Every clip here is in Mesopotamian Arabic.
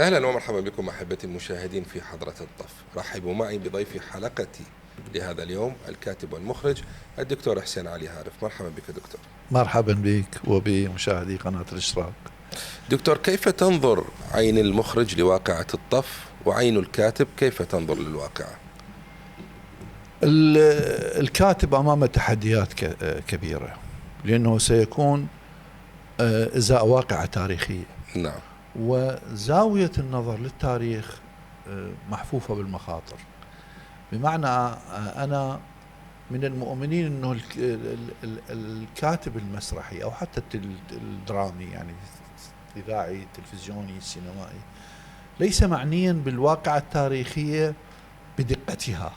أهلا ومرحبا بكم أحبتي المشاهدين في حضرة الطف. رحبوا معي بضيف حلقتي لهذا اليوم الكاتب والمخرج الدكتور حسين علي هارف. مرحبا بك دكتور. مرحبا بك وبمشاهدي قناة الإشراق. دكتور، كيف تنظر عين المخرج لواقعة الطف وعين الكاتب كيف تنظر للواقعة؟ الكاتب أمام تحديات كبيرة، لأنه سيكون إزاء واقعة تاريخية. نعم. وزاوية النظر للتاريخ محفوفة بالمخاطر. بمعنى أنا من المؤمنين أنه الكاتب المسرحي أو حتى الدرامي، يعني الإذاعي التلفزيوني السينمائي، ليس معنيا بالواقعة التاريخية بدقتها.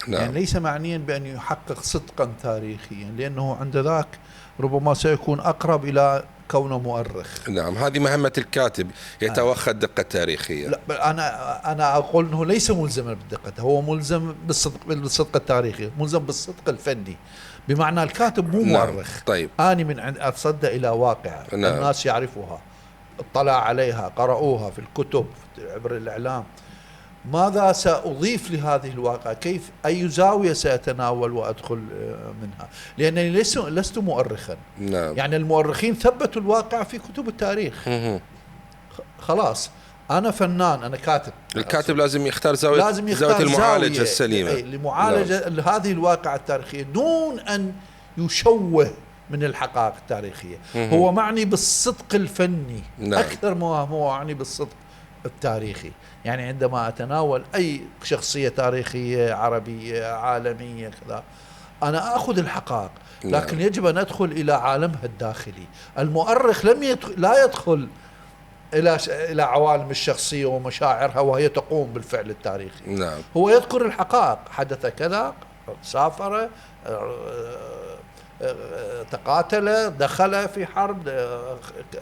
نعم. يعني ليس معنيا بأن يحقق صدقا تاريخيا، لأنه عند ذاك ربما سيكون أقرب إلى كونه مؤرخ. نعم، هذه مهمة الكاتب، يتوخى الدقة التاريخية. لا، أنا أقول أنه ليس ملزما بالدقة، هو ملزم بالصدق التاريخي، ملزم بالصدق الفني. بمعنى الكاتب مو مؤرخ. نعم. طيب، أنا من أتصدى إلى واقع. نعم. الناس يعرفوها، اطلع عليها، قرأوها في الكتب عبر الإعلام. ماذا سأضيف لهذه الواقع؟ كيف أي زاوية سأتناول وأدخل منها؟ لأنني لست مؤرخا. نعم. يعني المؤرخين ثبتوا الواقع في كتب التاريخ. خلاص، أنا فنان، أنا كاتب. الكاتب لازم يختار زاوية المعالجة السليمة لمعالجة هذه الواقعة التاريخية دون أن يشوه من الحقائق التاريخية. هو معني بالصدق الفني. نعم. أكثر ما هو معني بالصدق التاريخي. يعني عندما أتناول أي شخصية تاريخية عربية عالمية كذا، أنا أخذ الحقائق، لكن نعم. يجب أن أدخل إلى عالمها الداخلي. المؤرخ لا يدخل إلى عوالم الشخصية ومشاعرها وهي تقوم بالفعل التاريخي. نعم. هو يذكر الحقائق، حدث كذا، سافر، تقاتل، دخل في حرب،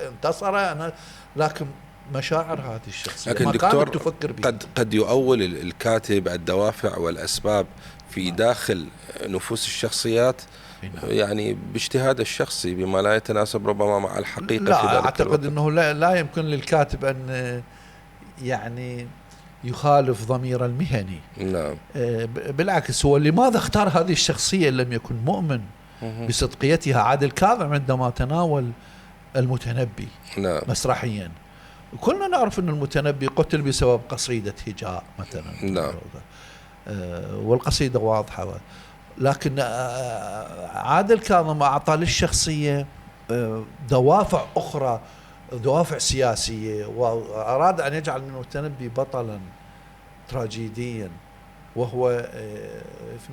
انتصر، لكن مشاعر هذه الشخصية لكن ما دكتور، كانت تفكر بها. قد يؤول الكاتب الدوافع والأسباب في داخل نفوس الشخصيات، يعني باجتهاد الشخصي بما لا يتناسب ربما مع الحقيقة. لا، في ذلك أعتقد الوقت أنه لا يمكن للكاتب أن يعني يخالف ضمير المهني. نعم. بالعكس، هو لماذا اختار هذه الشخصية؟ لم يكن مؤمن بصدقيتها. عادل كاظم عندما تناول المتنبي نعم. مسرحيا، كلنا نعرف أن المتنبي قتل بسبب قصيدة هجاء مثلا. نعم. والقصيدة واضحة، لكن عادل كاظم أعطى للشخصية دوافع أخرى، دوافع سياسية، وأراد أن يجعل من المتنبي بطلا تراجيديا، وهو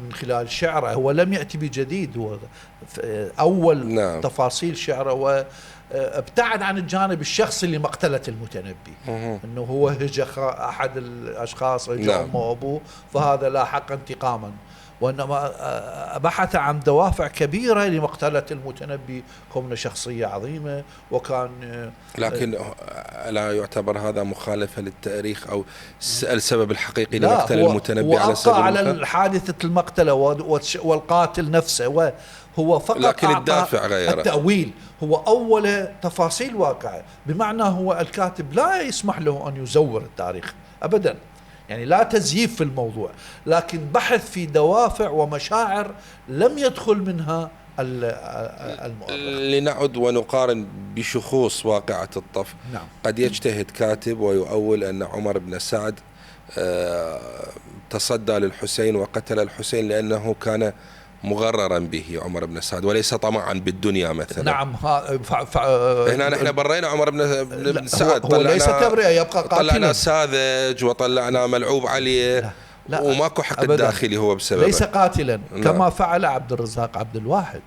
من خلال شعره. هو لم يأتي بجديد، هو أول نعم. تفاصيل شعره، وابتعد عن الجانب الشخصي لمقتلة المتنبي. أنه هو هجى أحد الأشخاص، هجى نعم. أمه وأبوه، فهذا لا حق انتقاما. وإنما بحث عن دوافع كبيرة لمقتلة المتنبي، كونه شخصية عظيمة وكان. لكن لا يعتبر هذا مخالفة للتاريخ أو السبب الحقيقي لمقتل المتنبي على سبيل على حادثة المقتلة والقاتل نفسه، وهو فقط لكن الدافع غير التأويل. هو أول تفاصيل واقعة، بمعنى هو الكاتب لا يسمح له أن يزور التاريخ أبدا، يعني لا تزييف في الموضوع، لكن بحث في دوافع ومشاعر لم يدخل منها المؤرخ. لنعد ونقارن بشخوص واقعة الطف. نعم. قد يجتهد كاتب ويؤول أن عمر بن سعد تصدى للحسين وقتل الحسين لأنه كان مغررا به عمر بن سعد وليس طمعا بالدنيا مثلا. نعم. هنا نحن برينا عمر بن سعد، هو ليس تبرئة، يبقى قاتلا. طلعنا ساذج وطلعنا ملعوب عليه. لا وماكو حق الداخلي هو بسبب ليس قاتلا. نعم. كما فعل عبد الرزاق عبد الواحد،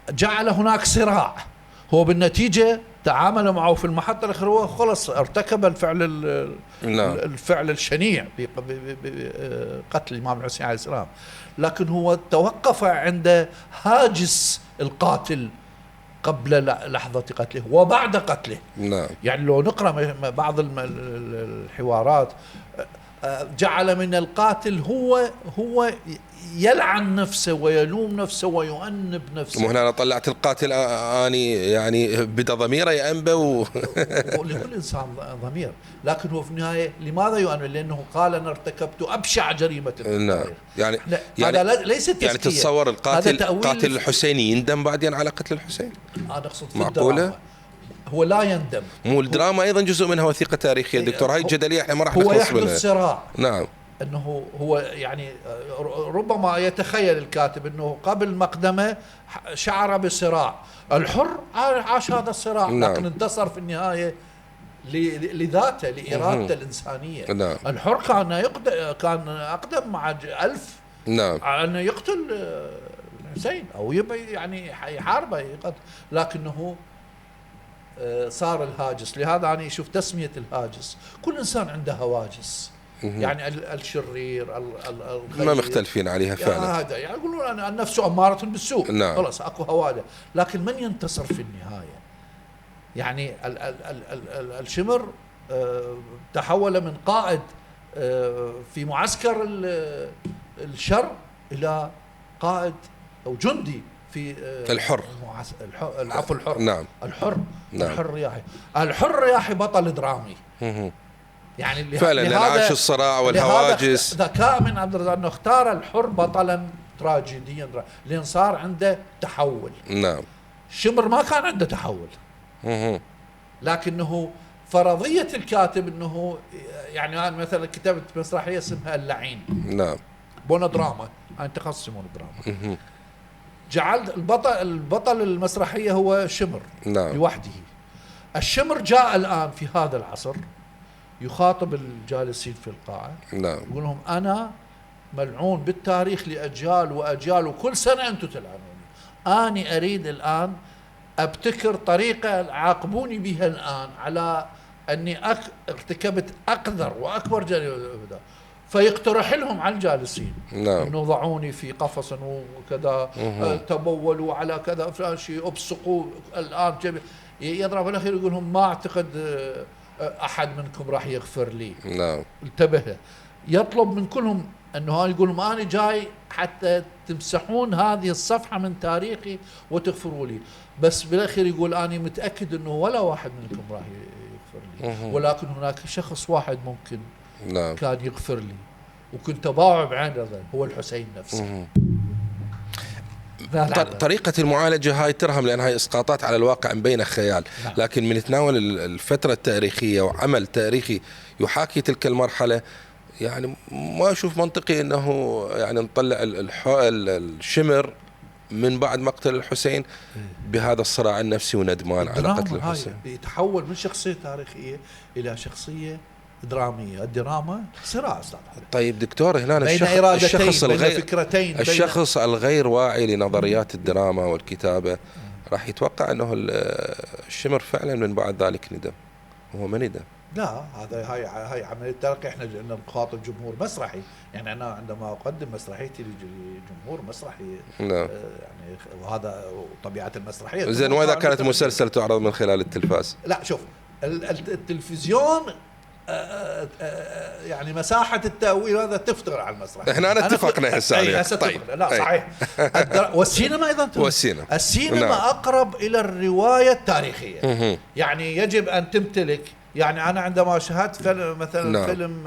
جعل هناك صراع، هو بالنتيجة تعامل معه في المحطة الأخيرة، هو خلص ارتكب الفعل الشنيع بقتل الإمام الحسين عليه السلام، لكن هو توقف عند هاجس القاتل قبل لحظة قتله وبعد قتله. نعم. يعني لو نقرأ بعض الحوارات، جعل من القاتل هو يلعن نفسه ويلوم نفسه ويؤنب نفسه. مو هنا أنا طلعت القاتل اني يعني بدا ضميره يأنبه لكل انسان ضمير، لكن هو في النهايه لماذا يؤنب؟ لانه قال انا ارتكبت ابشع جريمه في التاريخ. يعني هذا ليس تزكية. يعني تتصور قاتل الحسين يندم بعدين على قتل الحسين؟ انا اقصد في معقولة؟ الدراما هو لا يندم. مو الدراما ايضا جزء منها وثيقه تاريخيه دكتور، هاي الجدليه احنا ما راح نخلص منها. هو يحدث صراع. نعم. انه هو يعني ربما يتخيل الكاتب انه قبل مقدمه شعر بصراع، الحر عاش هذا الصراع. نعم. لكن انتصر في النهايه لذاته، لارادته الانسانيه. نعم. الحر كان اقدم مع 1000 نعم انه يقتل الحسين او يبي يعني يحاربه، لكنه صار الهاجس. لهذا أنا أشوف تسمية الهاجس، كل إنسان عنده هواجس، يعني الشرير ما مختلفين عليها فعلا. هذا يعني يقولون النفس أمارة بالسوء. نعم. خلاص أكو هواده، لكن من ينتصر في النهاية؟ يعني الشمر تحول من قائد في معسكر الشر إلى قائد أو جندي في الحر. العفو الحر. نعم. الحر. نعم. الحر الرياحي بطل درامي. يعني فعلا عاش الصراع والهواجس. ذكاء من عبد الرزاق انه اختار الحر بطلا تراجيديا لان صار عنده تحول. نعم. شمر ما كان عنده تحول. لكنه فرضية الكاتب انه يعني انا مثلا كتبت مسرحية اسمها اللعين. نعم. مونودراما، انا تخصصي مونودراما. جعلت البطل المسرحية هو شمر. نعم. لوحده. الشمر جاء الآن في هذا العصر يخاطب الجالسين في القاعة. نعم. يقول لهم أنا ملعون بالتاريخ لأجيال وأجيال، وكل سنة أنتم تلعنوني. أنا أريد الآن أبتكر طريقة عاقبوني بها الآن على أني ارتكبت أقذر وأكبر جريمة. فيقترح لهم على الجالسين. نعم. انه ضعوني في قفص وكذا، تبولوا على كذا فلان شيء، ابصقوا الان يضرب الاخير يقول لهم ما اعتقد احد منكم راح يغفر لي. نعم. انتبه، يطلب من كلهم انه يقول لهم انا جاي حتى تمسحون هذه الصفحه من تاريخي وتغفروا لي، بس بالاخير يقول انا متاكد انه ولا واحد منكم راح يغفر لي، ولكن هناك شخص واحد ممكن نعم. كان يغفر لي وكنت باوع بعين رضا، هو الحسين نفسه. طريقة المعالجة هاي ترهم لأن هاي إسقاطات على الواقع مبينة خيال. نعم. لكن من يتناول الفترة التاريخية وعمل تاريخي يحاكي تلك المرحلة، يعني ما أشوف منطقي أنه يعني نطلع الشمر من بعد مقتل الحسين بهذا الصراع النفسي وندمان على قتل الحسين. يتحول من شخصية تاريخية إلى شخصية درامية. الدراما صراع أستاذ. طيب دكتور، هنا الشخص الغير واعي لنظريات الدراما والكتابة راح يتوقع أنه الشمر فعلا من بعد ذلك ندم، وهو ما ندم. لا، هاي عملية تلقي. احنا نخاطب جمهور مسرحي، يعني انا عندما اقدم مسرحيتي لجمهور مسرحي. نعم. يعني وهذا طبيعة المسرحية. زين، واذا كانت مسلسل تعرض من خلال التلفاز؟ لا، شوف التلفزيون يعني مساحة التأويل هذا تفتقر على المسرح. احنا اتفقنا هسه. طيب. لا صحيح. والسينما ايضا السينما نعم. اقرب الى الرواية التاريخية. يعني يجب ان تمتلك، يعني انا عندما شاهدت فيلم مثلا نعم. فيلم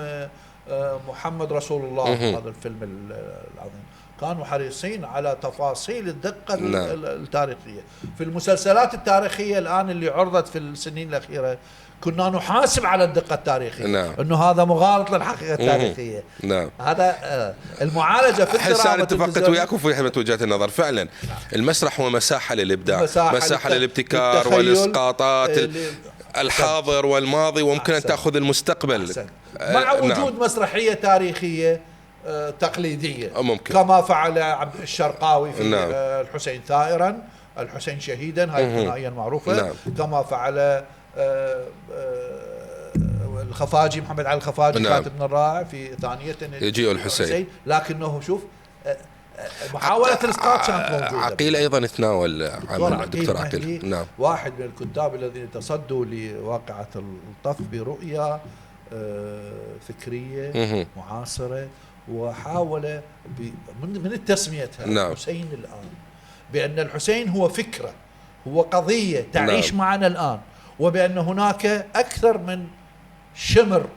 محمد رسول الله، هذا الفيلم العظيم، كانوا حريصين على تفاصيل الدقة نعم. التاريخية. في المسلسلات التاريخية الآن اللي عرضت في السنين الأخيرة كنا نحاسب على الدقة التاريخية. نعم. انه هذا مغالط للحقيقة التاريخية. نعم. هذا المعالجة في الدراما. أنا اتفقت وياكم في حمة وجهة النظر فعلا. نعم. المسرح هو مساحة للإبداع، مساحة للابتكار والإسقاطات الحاضر والماضي، وممكن أن تأخذ المستقبل مع وجود نعم. مسرحية تاريخية تقليدية ممكن. كما فعل عبد الشرقاوي في نعم. الحسين ثائرا، الحسين شهيدا، هاي الثنائية المعروفة. نعم. كما فعل الخفاجي، محمد علي الخفاجي. نعم. كاتبنا الرائع في ثانية يجيء الحسين. لكنه شوف محاولة الإسقاط كانت موجودة. عقيل أيضا تناول عمل الدكتور عقيل. نعم. واحد من الكتاب الذين تصدوا لواقعة الطف برؤيا فكرية معاصرة، وحاول من التسميتها نعم. الحسين الآن، بأن الحسين هو فكرة، هو قضية تعيش نعم. معنا الآن، وبأن هناك أكثر من شمر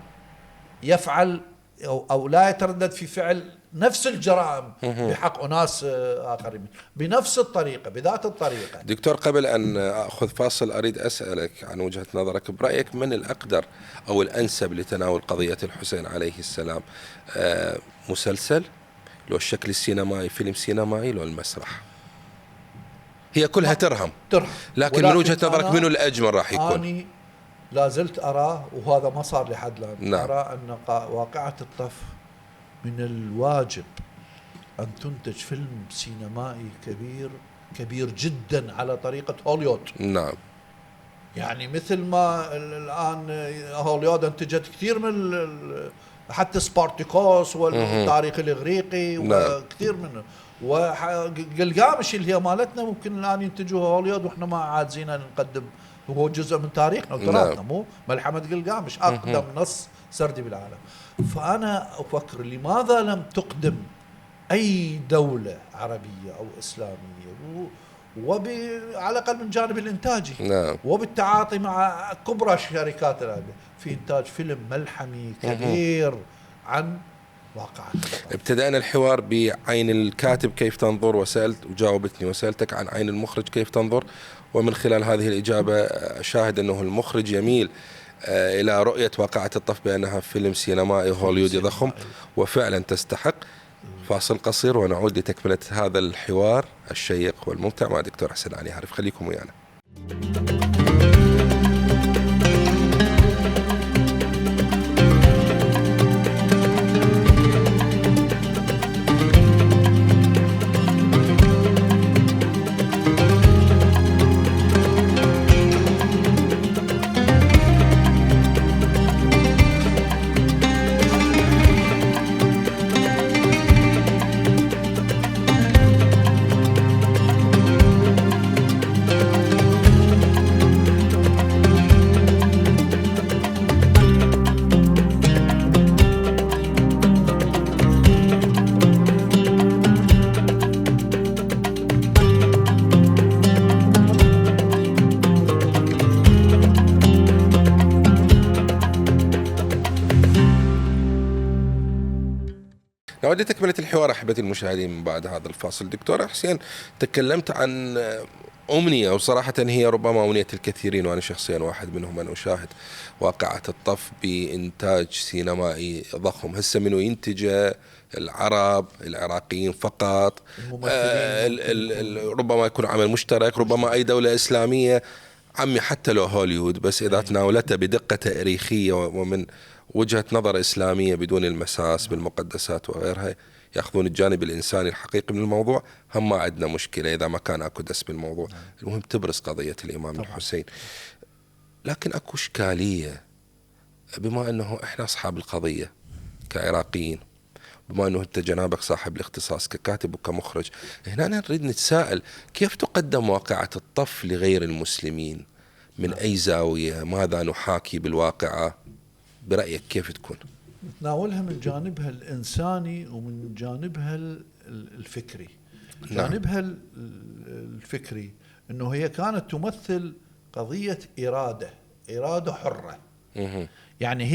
يفعل أو لا يتردد في فعل نفس الجرائم بحق أناس آخرين بنفس الطريقة، بذات الطريقة. دكتور، قبل أن أخذ فاصل أريد أسألك عن وجهة نظرك، برأيك من الأقدر أو الأنسب لتناول قضية الحسين عليه السلام؟ مسلسل، لو الشكل السينمائي، فيلم سينمائي، لو المسرح؟ هي كلها ترهم، لكن من وجهة نظرك منو الأجمل راح يكون؟ أنا لا زلت أراه، وهذا ما صار لحد الآن. نعم. أرى أن واقعة الطف من الواجب أن تنتج فيلم سينمائي كبير جدا على طريقة هوليوود. نعم. يعني مثل ما الآن هوليوود انتجت كثير من حتى سبارتيكوس والتاريخ الإغريقي وكثير منه، وقلقامش اللي هي مالتنا ممكن الآن ينتجوها هوليوود وإحنا ما عاجزين نقدم، هو جزء من تاريخنا وتراثنا. مو ملحمة قلقامش أقدم نص سردي بالعالم. فأنا أفكر لماذا لم تقدم أي دولة عربية أو إسلامية على الأقل من جانب الإنتاجي، وبالتعاطي مع كبرى الشركات العربية في إنتاج فيلم ملحمي كبير عن واقعنا. ابتدأنا الحوار بعين الكاتب كيف تنظر، وجاوبتني، وسألتك عن عين المخرج كيف تنظر، ومن خلال هذه الإجابة أشاهد أنه المخرج يميل إلى رؤية واقعة الطف بأنها فيلم سينمائي هوليودي ضخم وفعلا تستحق. فاصل قصير ونعود لتكملة هذا الحوار الشيق والممتع مع دكتور حسين علي عارف. خليكم ويانا. نعود لتكملة الحوار أحبتي المشاهدين من بعد هذا الفاصل. دكتور حسين، تكلمت عن أمنية، وصراحة هي ربما أمنية الكثيرين، وأنا شخصيا واحد منهم، أن أشاهد واقعة الطف بإنتاج سينمائي ضخم. هسه منو ينتج؟ العرب، العراقيين فقط، ربما يكون عمل مشترك، ربما أي دولة إسلامية، عمي حتى لو هوليوود، بس إذا تناولته بدقة تاريخية ومن وجهة نظر إسلامية بدون المساس بالمقدسات وغيرها، يأخذون الجانب الإنساني الحقيقي من الموضوع، هم ما عندنا مشكلة إذا ما كان أكو دس بالموضوع. المهم تبرز قضية الإمام الحسين. لكن أكو إشكالية، بما أنه إحنا أصحاب القضية كعراقيين، بما أنه أنت جنابك صاحب الاختصاص ككاتب وكمخرج، هنا نريد نتساءل كيف تقدم واقعة الطف لغير المسلمين؟ من أي زاوية؟ ماذا نحاكي بالواقعة؟ برأيك كيف تكون؟ نتناولها من جانبها الإنساني ومن جانبها الفكري. جانبها الفكري أنه هي كانت تمثل قضية إرادة حرة. يعني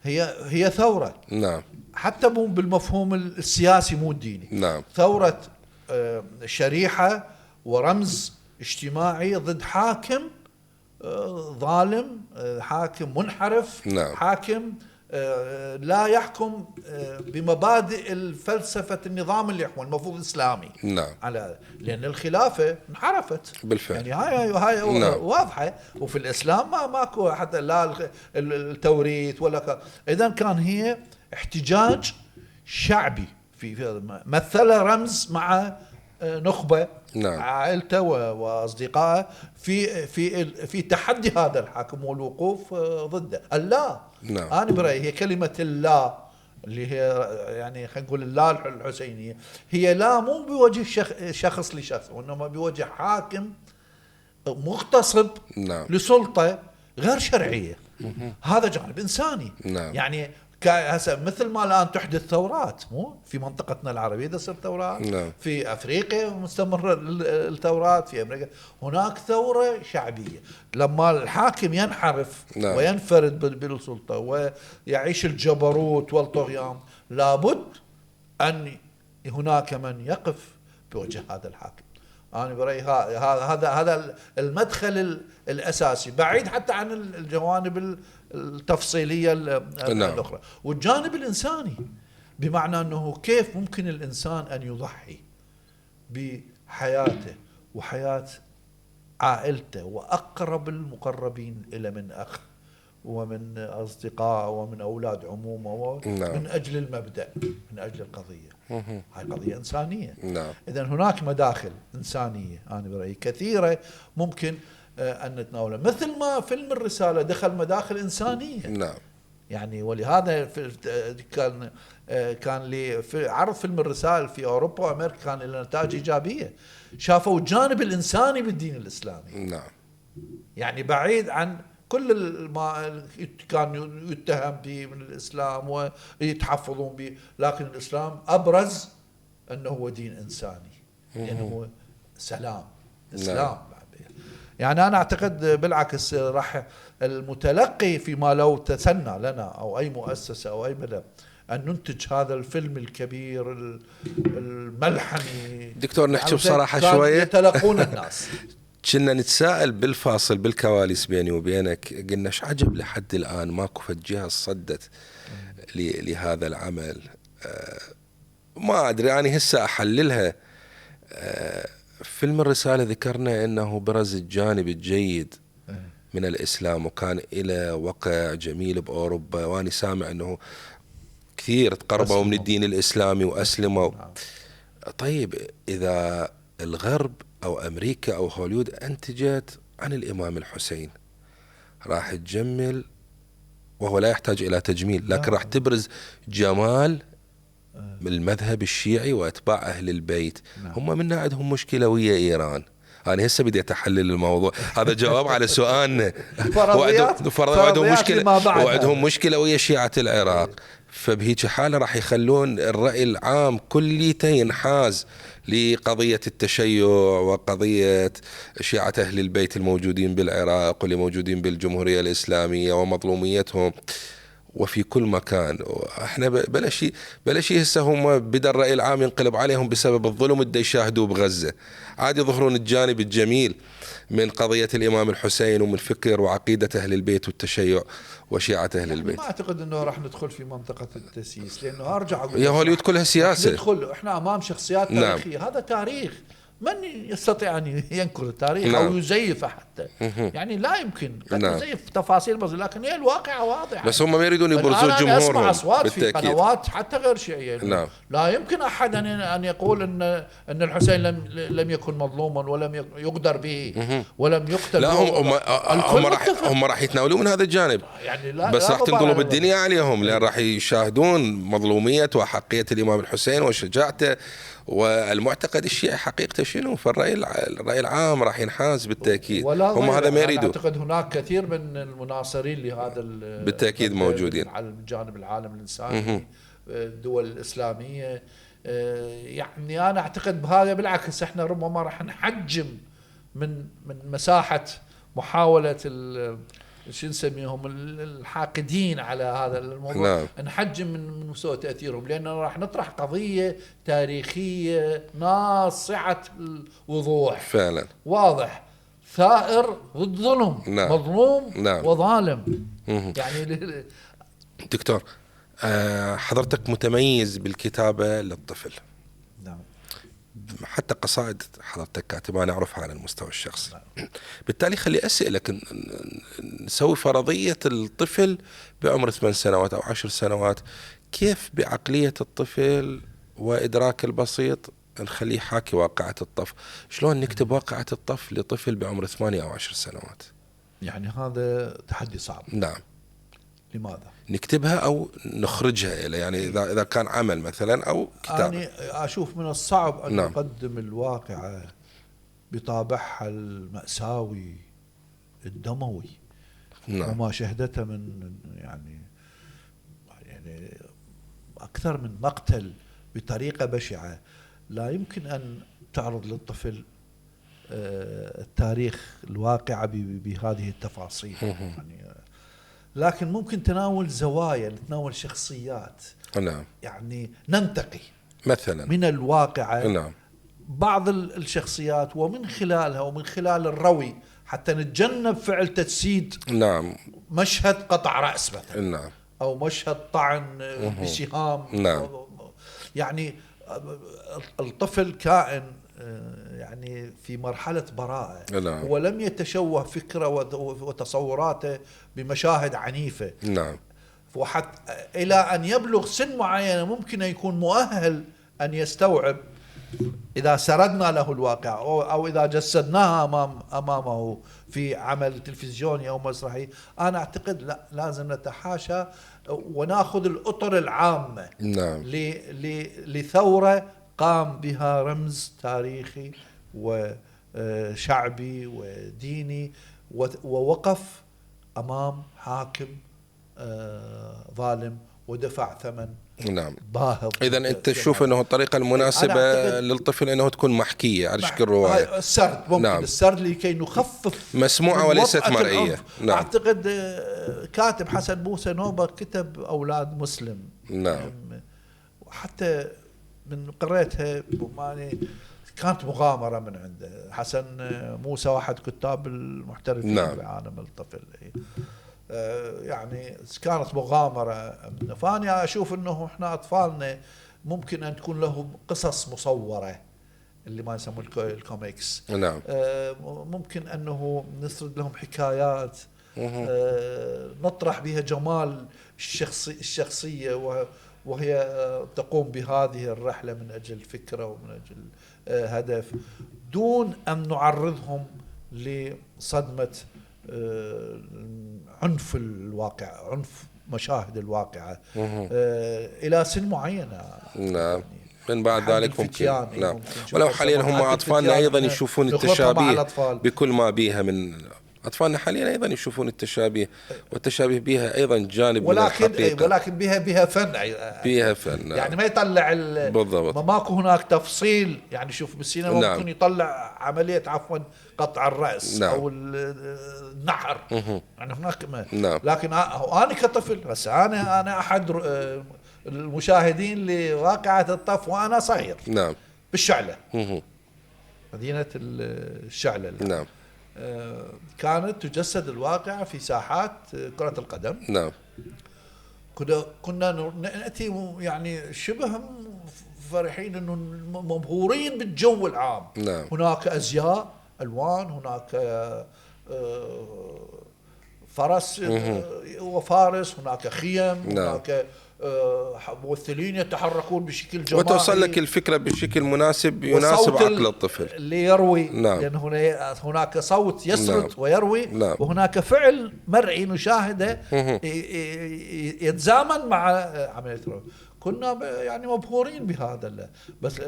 هي ثورة. نعم. حتى مو بالمفهوم السياسي، مو الديني. نعم. ثورة شريحة ورمز اجتماعي ضد حاكم ظالم، حاكم منحرف. نعم. حاكم لا يحكم بمبادئ الفلسفة النظام اللي يحكم المفروض الإسلامي. نعم. على لأن الخلافة انحرفت بالفعل. يعني هاي نعم. واضحة. وفي الإسلام ماكو حتى لا التوريث ولا إذن كان هي احتجاج شعبي في مثل رمز مع نخبة. نعم. عائلته واصدقائه في تحدي هذا الحاكم والوقوف ضده. الله. نعم. انا برايي هي كلمه الله اللي هي يعني خلينا نقول الله الحسينيه، هي لا مو بوجه شخص لشخص، وانما بوجه حاكم مغتصب. نعم. لسلطه غير شرعيه. هذا جانب إنساني. نعم. يعني هسه مثل ما الآن تحدث ثورات، مو في منطقتنا العربية تصير ثورات. نعم. في أفريقيا مستمر الثورات، في أمريكا هناك ثورة شعبية. لما الحاكم ينحرف نعم. وينفرد بالسلطة ويعيش الجبروت والطغيان، لابد أن هناك من يقف بوجه هذا الحاكم. أنا برأيي هذا المدخل الأساسي، بعيد حتى عن الجوانب التفصيلية الأخرى. والجانب الإنساني، بمعنى أنه كيف ممكن الإنسان أن يضحي بحياته وحياة عائلته وأقرب المقربين إلى من أخ ومن أصدقاء ومن أولاد عمومه من أجل المبدأ، من أجل القضية. هاي قضية إنسانية. إذن هناك مداخل إنسانية أنا برأيي كثيرة ممكن أن نتناولها، مثل ما فيلم الرسالة دخل مداخل إنسانية. يعني ولهذا كان لي في عرض فيلم الرسالة في أوروبا وأمريكا كان له نتائج إيجابية، شافوا الجانب الإنساني بالدين الإسلامي. يعني بعيد عن كل ما كان يتهم به من الإسلام ويتحفظون به، لكن الإسلام أبرز أنه هو دين إنساني، لأنه هو سلام إسلام. يعني أنا أعتقد بالعكس راح المتلقي فيما لو تسنى لنا أو أي مؤسسة أو أي بلد أن ننتج هذا الفيلم الكبير الملحمي. دكتور نحكي بصراحة شوية، يتلقون الناس. كنا نتساءل بالفاصل بالكواليس بيني وبينك، قلنا ايش عجب لحد الآن ماكو فد جهة صدت لهذا العمل. ما أدري أنا هسه أحللها. فيلم الرسالة ذكرنا أنه برز الجانب الجيد من الإسلام وكان إلى وقع جميل بأوروبا، وأنا سامع أنه كثير تقربوا من الدين الإسلامي وأسلموا. طيب إذا الغرب أو أمريكا أو هوليود أنتجت عن الإمام الحسين، راح تجمل، وهو لا يحتاج إلى تجميل، لكن راح تبرز جمال المذهب الشيعي وأتباع أهل البيت. هم منا عندهم مشكلة ويا إيران. أنا هسه بديت أحلل الموضوع، هذا جواب على سؤالنا. وعندهم مشكلة، وعندهم مشكلة ويا شيعة العراق. فبهيك حالة راح يخلون الرأي العام كليته ينحاز لقضية التشيع وقضية شيعة أهل البيت الموجودين بالعراق واللي موجودين بالجمهورية الإسلامية ومظلوميتهم وفي كل مكان. احنا بلا شيء هسه هم بدا الرأي العام ينقلب عليهم بسبب الظلم اللي يشاهدوه بغزة. عاد يظهرون الجانب الجميل من قضية الإمام الحسين ومن فكر وعقيدة أهل البيت والتشيع وشيعة أهل البيت. ما أعتقد أنه راح ندخل في منطقة التسييس، لأنه أرجع أقول يا هوليود كلها سياسة. ندخل إحنا أمام شخصيات تاريخية. هذا تاريخ، من يستطيع أن ينكر التاريخ أو يزيفه حتى؟ يعني لا يمكن يزيف تفاصيل بس، لكن هي الواقعة واضحة. بس هم ما يريدون يبرزوا جمهورهم. أنا أسمع أصوات في قنوات حتى غير شيعية. لا يمكن أحد أن يقول أن الحسين لم يكن مظلوما ولم يقدر به ولم يقتل. لا هم راح يتناولون من هذا الجانب، يعني بس راح تنقلب الدنيا عليهم، لأن راح يشاهدون مظلومية وحقية الإمام الحسين وشجاعته والمعتقد الشيعي حقيقته شنو. فالرأي العام راح ينحاز بالتأكيد. هم هذا ما يريدوا. أعتقد هناك كثير من المناصرين لهذا بالتأكيد موجودين على الجانب العالم الإنساني، الدول الإسلامية. يعني أنا أعتقد بهذا بالعكس احنا ربما راح نحجم من مساحة محاولة شو نسميهم الحاقدين على هذا الموضوع. نحجم من مستوى تأثيرهم، لأننا راح نطرح قضية تاريخية ناصعة الوضوح فعلا، واضح، ثائر ضد ظلم، مظلوم وظالم. يعني دكتور حضرتك متميز بالكتابة للطفل. حتى قصائد حضرتك كاتبة أنا أعرفها على المستوى الشخصي. بالتالي خلي أسألك، نسوي فرضية الطفل بعمر 8 سنوات أو 10 سنوات، كيف بعقلية الطفل وإدراك البسيط نخليه حاكي واقعة الطف؟ شلون نكتب واقعة الطف لطفل بعمر 8 أو 10 سنوات؟ يعني هذا تحدي صعب. نعم. لماذا؟ نكتبها أو نخرجها إلى، يعني إذا كان عمل مثلا أو كتاب. أنا أشوف من الصعب أن نقدم الواقعة بطابعها المأساوي الدموي نعم. وما شهدته من يعني أكثر من مقتل بطريقة بشعة، لا يمكن أن تعرض للطفل التاريخ الواقع بهذه التفاصيل يعني. لكن ممكن تناول زوايا، نتناول شخصيات، نعم. يعني ننتقي مثلا من الواقع نعم. بعض الشخصيات، ومن خلالها ومن خلال الروي حتى نتجنب فعل تجسيد. نعم. مشهد قطع رأس مثلا، نعم. أو مشهد طعن بسهام. نعم. يعني الطفل كائن يعني في مرحلة براءة، نعم. ولم يتشوه فكرة وتصوراته بمشاهد عنيفة. نعم. وحتى إلى أن يبلغ سن معينة ممكن يكون مؤهل أن يستوعب إذا سردنا له الواقع أو إذا جسدناها أمامه في عمل تلفزيوني أو مسرحي. أنا أعتقد لا، لازم نتحاشى ونأخذ الأطر العامة. نعم. لثورة قام بها رمز تاريخي وشعبي وديني، ووقف أمام حاكم ظالم ودفع ثمن نعم باهظ. إذا أنت تشوف أنه الطريقة المناسبة للطفل أنه تكون محكية على شكل رواية. السرد ممكن. نعم. السرد لكي نخفف مسموعة وليست مرئية. نعم. أعتقد كاتب حسن موسى نوبة كتب أولاد مسلم. نعم. وحتى من قريتها كانت مغامرة من عنده. حسن موسى واحد كتاب المحترفين نعم. بعالم الطفل. يعني كانت مغامرة. فأنا أشوف أنه إحنا أطفالنا ممكن أن تكون لهم قصص مصورة اللي ما يسموه الكوميكس. نعم. ممكن أنه نسرد لهم حكايات نطرح بها جمال الشخصية وهي تقوم بهذه الرحلة من أجل فكرة ومن أجل هدف، دون أن نعرضهم لصدمة عنف الواقع، عنف مشاهد الواقعة إلى سن معينة. نعم. من بعد ذلك ممكن. نعم. ولو حاليا هم أطفالنا أطفالنا أيضا يشوفون التشابيه بكل ما بيها من أطفالنا حاليا أيضا يشوفون التشابيه، والتشابه بها أيضا جانب من الحقيقة، ولكن بها فن. بها فن. يعني ما يطلع بالضبط. ماكو هناك تفصيل. يعني شوف بالسينما نعم. ممكن يطلع عملية قطع الرأس. نعم. أو النحر. يعني هناك نعم. لكن أنا كطفل، بس أنا أحد المشاهدين لواقعة الطف وأنا صغير. نعم. بالشعلة. مدينة الشعلة. نعم. كانت تجسد الواقع في ساحات كرة القدم. نعم. كنا نأتي يعني شبه فرحين انه مبهورين بالجو العام. نعم. هناك ازياء الوان، هناك فرس وفارس، هناك خيم. نعم. هناك ممثلين يتحركون بشكل جماعي، وتوصل لك الفكرة بشكل مناسب يناسب عقل الطفل اللي يروي. نعم. لأن هناك صوت يسرد. نعم. ويروي. نعم. وهناك فعل مرئي نشاهده يتزامن مع عملية الروي. كنا يعني مبهورين بهذا. بس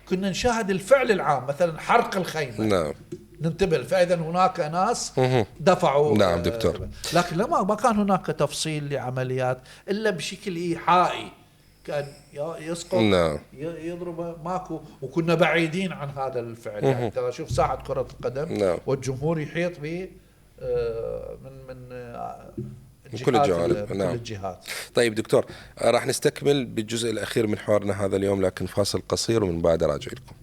كنا نشاهد الفعل العام، مثلا حرق الخيمة. نعم. ننتبه، فإذا هناك ناس دفعوا. نعم دكتور. لكن ما كان هناك تفصيل لعمليات إلا بشكل إيحائي، كان يسقط. نعم. يضربه ماكو. وكنا بعيدين عن هذا الفعل. يعني ترى شوف ساعة كرة القدم. نعم. والجمهور يحيط به من كل الجوانب. نعم. كل الجهات. طيب دكتور، راح نستكمل بالجزء الأخير من حوارنا هذا اليوم، لكن فاصل قصير ومن بعد راجع لكم.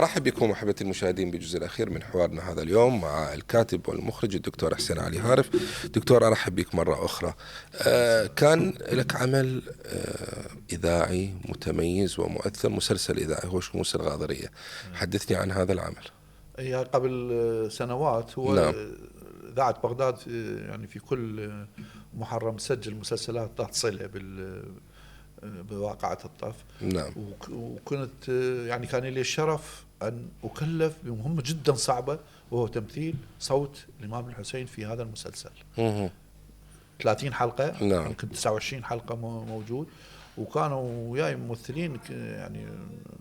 أرحب بكم أحبتي المشاهدين بالجزء الأخير من حوارنا هذا اليوم مع الكاتب والمخرج الدكتور حسين علي هارف. دكتور أرحب بك مرة أخرى. كان لك عمل إذاعي متميز ومؤثر، مسلسل إذاعي هو شموس الغاضرية. حدثني عن هذا العمل. قبل سنوات هو نعم. إذاعة بغداد يعني في كل محرم تسجل مسلسلات ذات صلة بواقعة الطف. نعم. وكنت يعني كان لي الشرف أن أكلف بمهمة جدا صعبة، وهو تمثيل صوت الإمام الحسين في هذا المسلسل. 30 حلقة. نعم. كنت 29 حلقة موجود، وكانوا وياي ممثلين يعني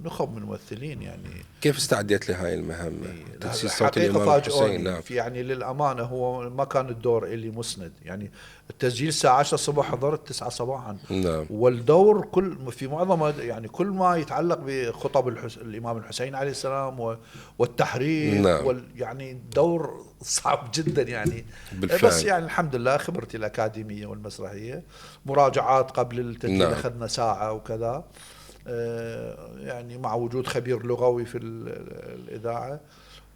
نخب من ممثلين. يعني كيف استعديت لهاي المهمة؟ تجسيد صوت حقيقة الإمام الحسين. نعم. في يعني للأمانة هو ما كان الدور اللي مسند، يعني التسجيل الساعة 10 الصبح، حضرت 9 صباحا. نعم. والدور في معظمه يعني كل ما يتعلق بخطب الإمام الحسين عليه السلام والتحرير. نعم. يعني دور صعب جدا يعني. بالفعل. بس يعني الحمد لله خبرتي الأكاديمية والمسرحية، مراجعات قبل التسجيل. نعم. أخذنا ساعة وكذا، يعني مع وجود خبير لغوي في الإذاعة،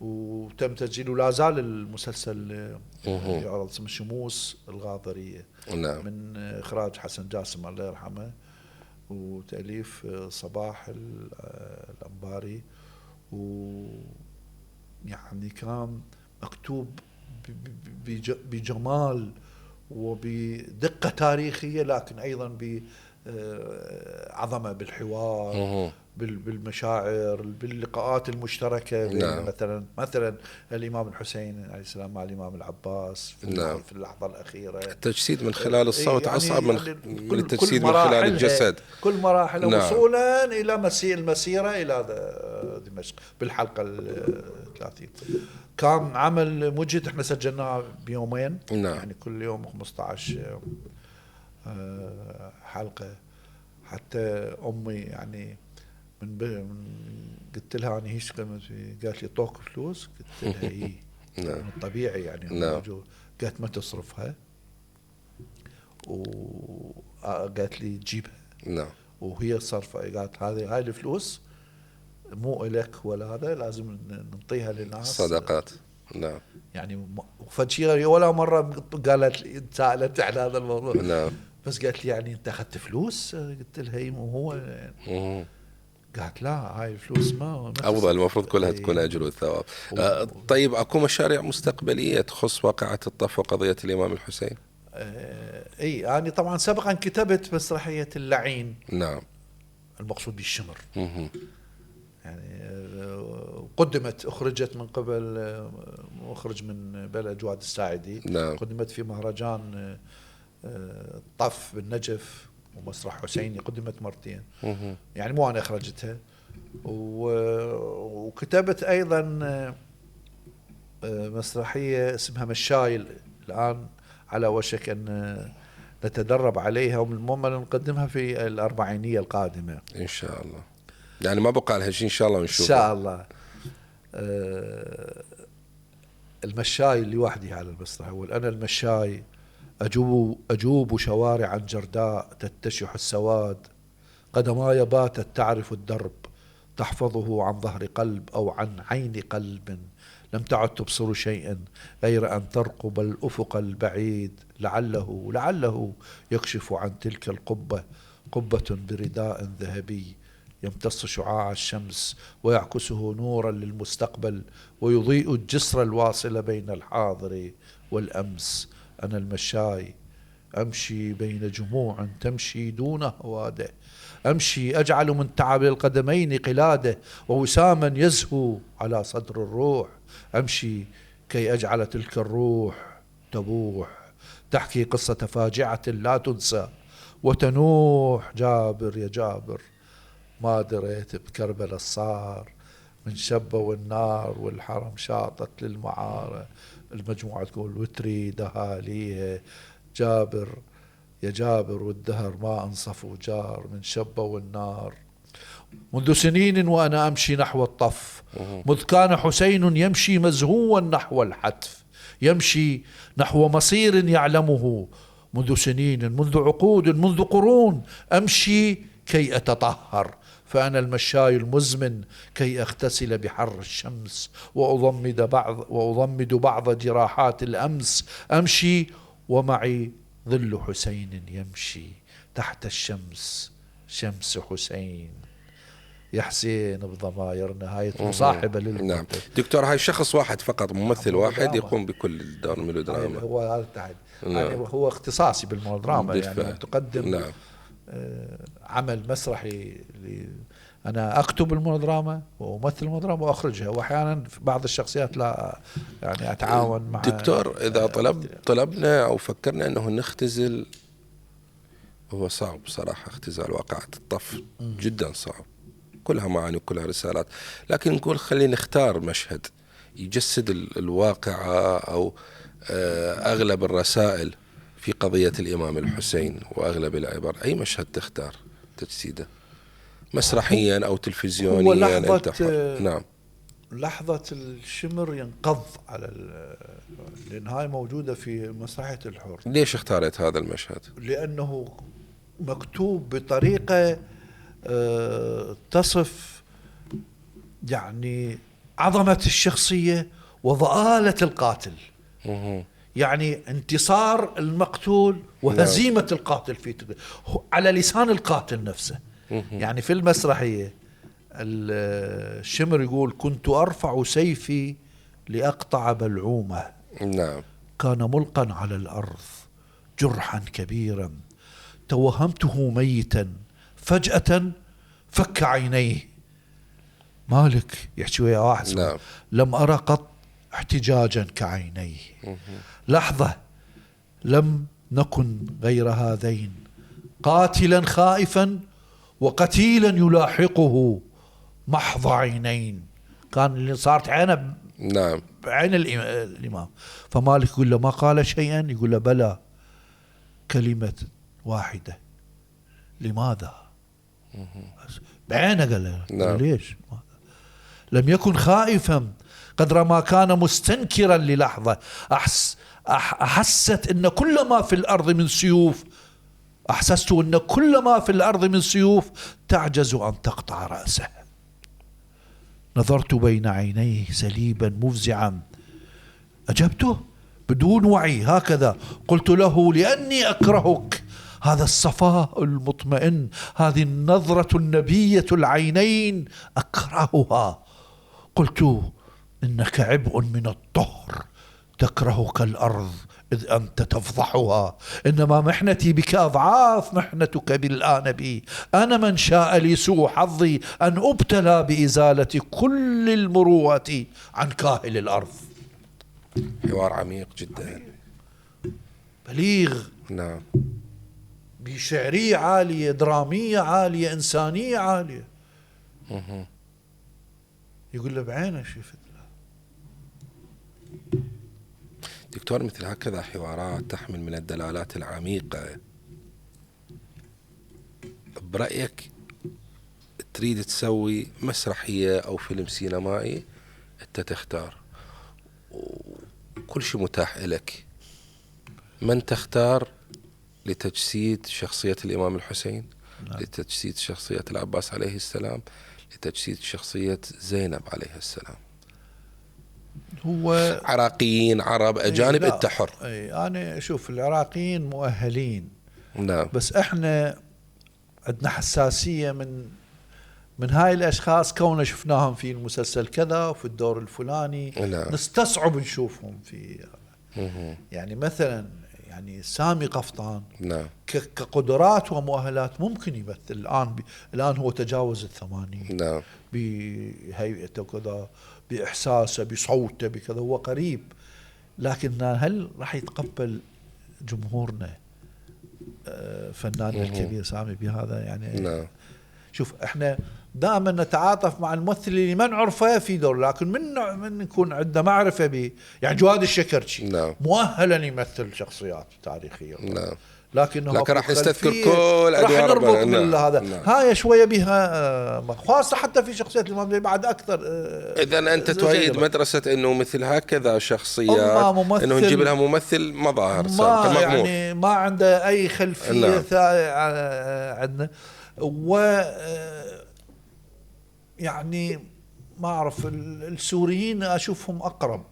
وتم تسجيله. لا زال المسلسل يعرض، اسمه شموس الغاضرية. نعم. من إخراج حسن جاسم الله يرحمه، وتأليف صباح الأنباري. ويعني كان مكتوب بجمال وبدقة تاريخية، لكن أيضا بعظمة بالحوار، بالمشاعر، باللقاءات المشتركة. نعم. مثلا الإمام الحسين عليه السلام مع الإمام العباس نعم. في اللحظة الأخيرة. التجسيد من خلال الصوت يعني أصعب من التجسيد من خلال الجسد. كل مراحل. نعم. وصولا إلى المسيرة إلى دمشق بالحلقة 30. كان عمل مجهد، احنا سجلناه بيومين. نعم. يعني كل يوم 15 حلقة. حتى أمي يعني من قلت لها أنا هيش قالت لي طوق فلوس، قلت لها إيه. نعم. من الطبيعي يعني. نعم. قالت ما تصرفها، وقالت لي تجيبها. نعم. وهي صرفة، قالت هاي الفلوس مو إلك ولا هذا، لازم نعطيها للناس صدقات. نعم. يعني فشي ولا مرة قالت لي سألت عن هذا الموضوع. نعم. بس قالت لي يعني انت اخذت فلوس؟ قلت لها اي، مو هو يعني. قالت لا، هاي الفلوس ما أفضل، المفروض كلها تكون أجر وثواب. طيب أكو مشاريع مستقبلية تخص واقعة الطف وقضية الإمام الحسين؟ اي يعني طبعا سبقا كتبت مسرحية اللعين. نعم. المقصود بالشمر. يعني أخرجت من قبل مخرج من بلد جواد الساعدي. نعم. قدمت في مهرجان طف بالنجف، ومسرح حسيني قدمت مرتين. يعني مو أنا أخرجتها. وكتبت أيضا مسرحية اسمها مشاي، الآن على وشك أن نتدرب عليها، ومن المؤمل نقدمها في الأربعينية القادمة إن شاء الله. يعني ما بقى لها شيء، إن شاء الله نشوفها. إن شاء الله. المشاي لوحدي على المسرح. أنا المشاي أجوب شوارع جرداء تتشح السواد، قدماي باتت تعرف الدرب، تحفظه عن ظهر قلب أو عن عين قلب، لم تعد تبصر شيئا غير أن ترقب الأفق البعيد، لعله يكشف عن تلك القبة، قبة برداء ذهبي يمتص شعاع الشمس ويعكسه نورا للمستقبل، ويضيء الجسر الواصل بين الحاضر والأمس. أنا المشاي أمشي بين جموع تمشي دون هواده، أمشي أجعل من تعب القدمين قلادة، ووساما يزهو على صدر الروح، أمشي كي أجعل تلك الروح تبوح، تحكي قصة فاجعة لا تنسى وتنوح. جابر يا جابر، ما دريت بكربلاء الصار، من شبه النار والحرم شاطت للمعارة. المجموعة تقول وتريد أهاليها، جابر يا جابر والدهر ما أنصفوا جار، من شبه النار. منذ سنين وأنا أمشي نحو الطف، مذ كان حسين يمشي مزهوا نحو الحتف، يمشي نحو مصير يعلمه. منذ سنين، منذ عقود، منذ قرون أمشي كي أتطهر، فأنا المشاي المزمن كي أغتسل بحر الشمس، وأضمد بعض جراحات الأمس، أمشي ومعي ظل حسين يمشي تحت الشمس، شمس حسين يا حسين بضمايرنا. هاي مصاحبة نعم دكتور، هاي شخص واحد فقط، ممثل واحد يقوم بكل الدور الميلودراما. هو هذا التحدي يعني هو اختصاصي بالميلودراما، يعني تقدم عمل مسرحي أنا أكتب الميلودراما وأمثل الميلودراما وأخرجها، وأحيانا في بعض الشخصيات لا يعني أتعاون مع دكتور. إذا طلبنا أو فكرنا أنه نختزل، هو صعب صراحة، اختزال واقعة الطف جدا صعب، كلها معاني وكلها رسالات، لكن نقول خلينا نختار مشهد يجسد الواقعة أو أغلب الرسائل في قضية الإمام الحسين وأغلب العبر. أي مشهد تختار تجسيده مسرحيا أو تلفزيونيا؟ نعم لحظة الشمر ينقض على لأن هاي موجودة في مسرحية الحر. ليش اختارت هذا المشهد؟ لأنه مكتوب بطريقة تصف يعني عظمة الشخصية وضآلة القاتل، يعني انتصار المقتول وهزيمة القاتل على لسان القاتل نفسه. يعني في المسرحية الشمر يقول: كنت أرفع سيفي لأقطع بلعومة، نعم، كان ملقا على الأرض جرحا كبيرا، توهمته ميتا، فجأة فك عينيه. مالك يحكي ويا واحد: نعم. لم أرى قط احتجاجا كعينيه، لحظة لم نكن غير هذين، قاتلا خائفا وقتيلا يلاحقه محض عينين. كان اللي صارت عينه نعم بعين الإمام. فمالك يقول له: ما قال شيئا؟ يقول له: بلى، كلمة واحدة، لماذا؟ بعينه قال له: نعم. ليش؟ لم يكن خائفا قدر ما كان مستنكرا للحظة. أحست أن كل ما في الأرض من سيوف، أحسست أن كل ما في الأرض من سيوف تعجز أن تقطع رأسه. نظرت بين عينيه سليبا مفزعا، أجبته بدون وعي هكذا، قلت له: لأني أكرهك، هذا الصفاء المطمئن، هذه النظرة النبية العينين أكرهها. قلت: إنك عبء من الطهر، تكرهك الأرض إذ أنت تفضحها، إنما محنتي بك أضعاف محنتك بالآن بي. أنا من شاء لي سوء حظي أن أبتلى بإزالة كل المروءة عن كاهل الأرض. حوار عميق جدا، بليغ، نعم، بشعرية عالية، درامية عالية، إنسانية عالية. يقول له: بعينه شفت. دكتور، مثل هكذا حوارات تحمل من الدلالات العميقة، برأيك تريد تسوي مسرحية أو فيلم سينمائي، أنت تختار وكل شيء متاح لك، من تختار لتجسيد شخصية الإمام الحسين؟ نعم. لتجسيد شخصية العباس عليه السلام، لتجسيد شخصية زينب عليه السلام؟ هو عراقيين، عرب، أجانب، أنت حر. أنا أشوف العراقيين مؤهلين، نعم، بس إحنا عندنا حساسية من هاي الأشخاص، كوننا شفناهم في المسلسل كذا وفي الدور الفلاني. نعم. نستصعب نشوفهم في يعني مثلا يعني سامي قفطان، نعم، كقدرات ومؤهلات ممكن يمثل. الآن هو تجاوز 80. نعم، بهيئته كذا، بإحساسه، بصوته، بكذا، هو قريب. لكن هل راح يتقبل جمهورنا فنان الكبير سامي بهذا؟ يعني نعم. شوف، احنا دائما نتعاطف مع الممثل اللي ما نعرفه في دور، لكن من نكون عنده معرفة به. يعني جواد الشكرشي، نعم، مؤهلا يمثل شخصيات تاريخية، نعم، لكن راح يستذكر كل راح نربط هذا. نعم. هاي شوية بها خاصة حتى في شخصية الإمام زي بعد أكثر. إذا أنت تؤيد مدرسة إنه مثل هكذا شخصيات إنه نجيب لها ممثل مظاهر ما يعني ما عنده أي خلفية. نعم. عندنا و يعني ما أعرف السوريين أشوفهم أقرب.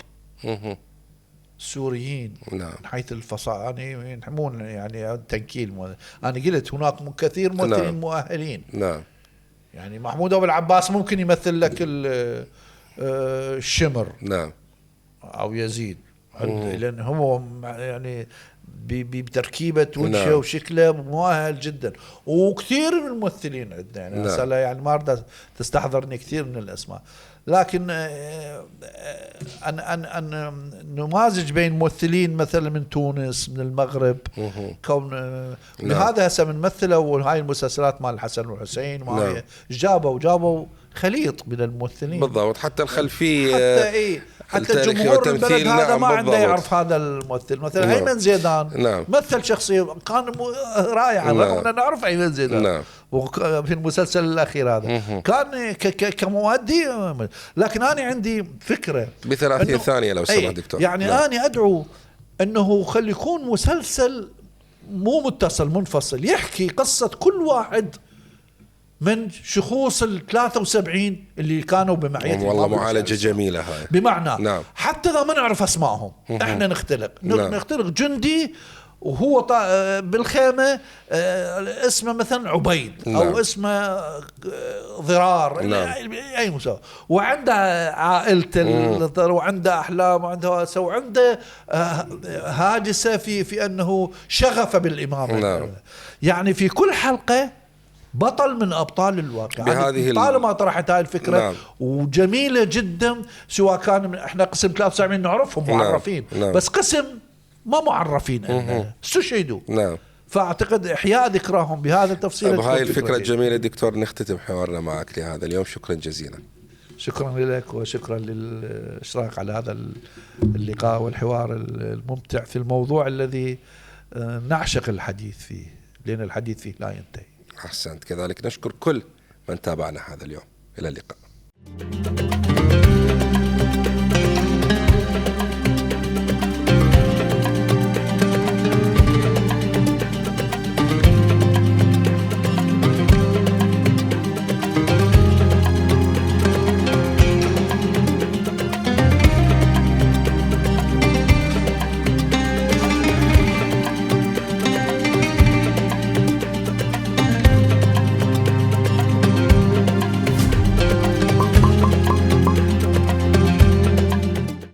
السوريين نعم. من حيث الفصاحة يعني ينحمون يعني التنكيل. أنا قلت هناك كثير ممثلين نعم. مؤهلين. نعم. يعني محمود أبو العباس ممكن يمثل لك الشمر. نعم. أو يزيد، لأن هو يعني بتركيبة وجهه وشكله مؤهل جدا. وكثير من الممثلين عندنا يعني نعم. يعني ما أريد تستحضرني كثير من الأسماء، لكن أن نمازج بين ممثلين مثلا من تونس من المغرب كون لهذا هسه من مثلوا هاي المسلسلات مال الحسن والحسين نعم. جابوا خليط من الممثلين بالضبط. حتى الخلفية حتى الجمهور البلد هذا نعم. ما عنده بالضبط. يعرف هذا الممثل. مثلا نعم. أيمن زيدان نعم. مثل شخصية كان رائعة. نعم. رغم أن نعرف أيمن زيدان نعم. في المسلسل الأخير هذا كان كمؤدي. لكن أنا عندي فكرة ب30 ثانية لو سمحت دكتور. يعني نعم. أنا أدعو أنه خلي يكون مسلسل مو متصل منفصل يحكي قصة كل واحد من شخوص 73 اللي كانوا بمعية. والله معالجة جميلة هاي. بمعنى نعم. حتى إذا ما نعرف أسمائهم إحنا نختلق. نعم. نختلق جندي وهو بالخيمة اسمه مثلا عبيد. نعم. أو اسمه ضرار. نعم. أي مساوي. وعنده عائلته وعنده أحلام وعنده هاجسة في أنه شغف بالإمامة. نعم. يعني في كل حلقة بطل من أبطال الواقع. طالما طرحت هاي الفكرة. نعم. وجميلة جدا. سواء كان احنا قسم 73 نعرفهم معرفين. نعم. بس قسم ما معرفين استشهدوا. نعم. فأعتقد إحياء ذكراهم بهذا التفصيل. بهاي الفكرة الجميلة دكتور نختتم حوارنا معك لهذا اليوم. شكرا جزيلا. شكرا لك وشكرا للإشراك على هذا اللقاء والحوار الممتع في الموضوع الذي نعشق الحديث فيه، لأن الحديث فيه لا ينتهي. أحسنت. كذلك نشكر كل من تابعنا هذا اليوم. إلى اللقاء.